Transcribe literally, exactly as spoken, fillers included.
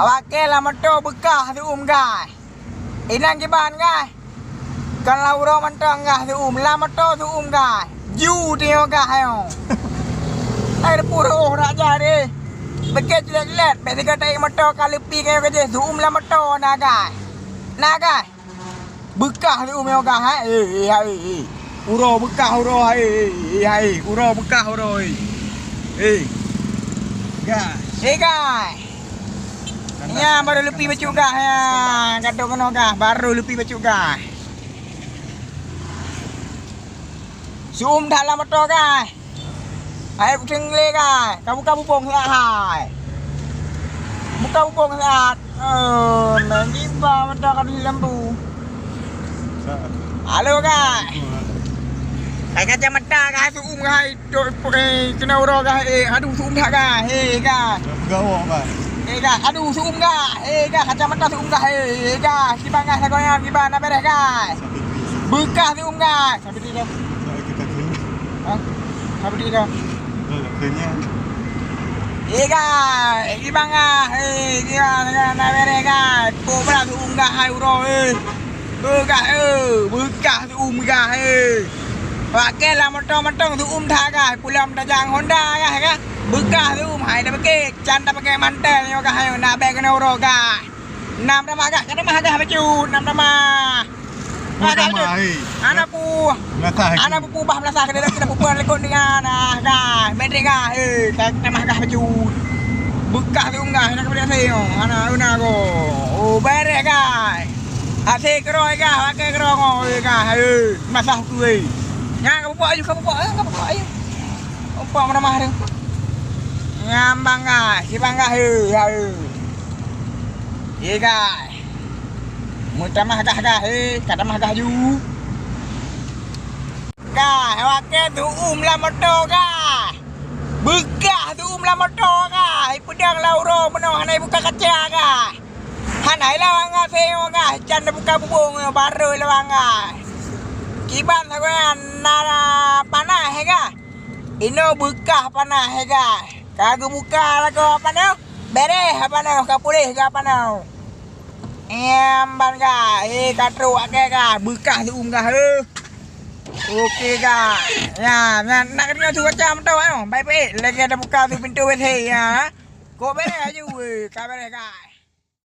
Awak kèe lam moto beukah seuuem gai. Inan kiban gai. Kon lam uroe mantong gai seuuem, lam moto seuuem gai. Ju teungoh gai nyoe. Hai reupuru rak jari. Bèk cilet-cilet, bèk sigoe taék moto ka leupie keu nyoe keujih seuuem lam moto na gai. Na gai. Beukah seuuem nyoe gai, hai. Eh, eh, hai, eh. Uroe beukah uroe, hai, eh, eh, hai. Uroe beukah uroe, eh. Eh. Gai. Eh, gai. Nyan baru leupie bacut gai, nyan. Ka trôk keunoe gai, baru leupie bacut gai. Seuuem that lam moto gai. Hai, pusing lé gai. Ka buka bubông siat hai. Buka bubông siat. Oh, main giba mata ka di lampu. Halo gai. Hai kacamata gai seuuem gai. Tok, eh, keunoe uroe gai. Eh, aduh seuuem that gai. Eh, gai. Peugah awak gai. Eh, gai. Aduh seuuem gai. Eh, gai. Kacamata seuuem gai. Eh, gai. Kiban gai sagoe nyan kiban na bèrèh gai. Beukah seuuem gai. Sabe di dah. Ha? Sabe di dah. Kenyang. Eh, gai, eh, kiban gai, eh, kiban gai, na bèrèh gai. Kok brat seuuem gai hai uroe, eh. Beukah, eh, beukah seuuem gai, eh. Awak kèe lam moto mantong seuuem that gai, pulang tajang Honda gai, gai. Beukah seuuem hai dah pakai, can dah pakai mantel nyoe gai, hai, na bèk keunoe uroe gai. Nam tamah gah, ka tamah gah bacut, nam tamah. Nam tamah, hei. Ana pu. Meunasah lagi. Ana pu bah meunasah, keuneuk, keuneuk peubuet likot dengan, ah, gah, meudeh gah, hei, ka tamah gah bacut. Beukah seuuem gah, hana keubeuet asèe nyoe, hana guna ko. Oh, bèrèh gah. Asèe keudroe gah, pakai keudroe ngon, hei, gah, hei. Meunasah tu, hei. Nyan, ka peubuet aju, ka peubuet, eh, ka peubuet aju. Umpama nama tu. Nyan bang gah, si bang gah, hei, hei. Ye gai. Meutamah gah-gah, eh, ka tamah gah ju. Gai, awak kèe seuuem lam moto gai. Beukah seuuem lam moto gai. Peudong lam uroe meunoe hana buka kaca gai. Hana ilawang gai seuuem gai. Can buka bubông barô ilawang gai. Kiban sagoe na panas gai. Inoe beukah panas gai. Ka geubuka lagoe apa nyoe? Bèrèh apa nyoe? Ka puléh ka apa nyoe? Em ban gai, eh, ka trôk akèe gai, beukah seuuem gai, eh. Oke gai. Ya, na, na keudroe su macam tu, ayo. Baik-baik, lagèe tabuka su pintoe W C, ya. Kok bèrèh aju, weh, ka bèrèh gai.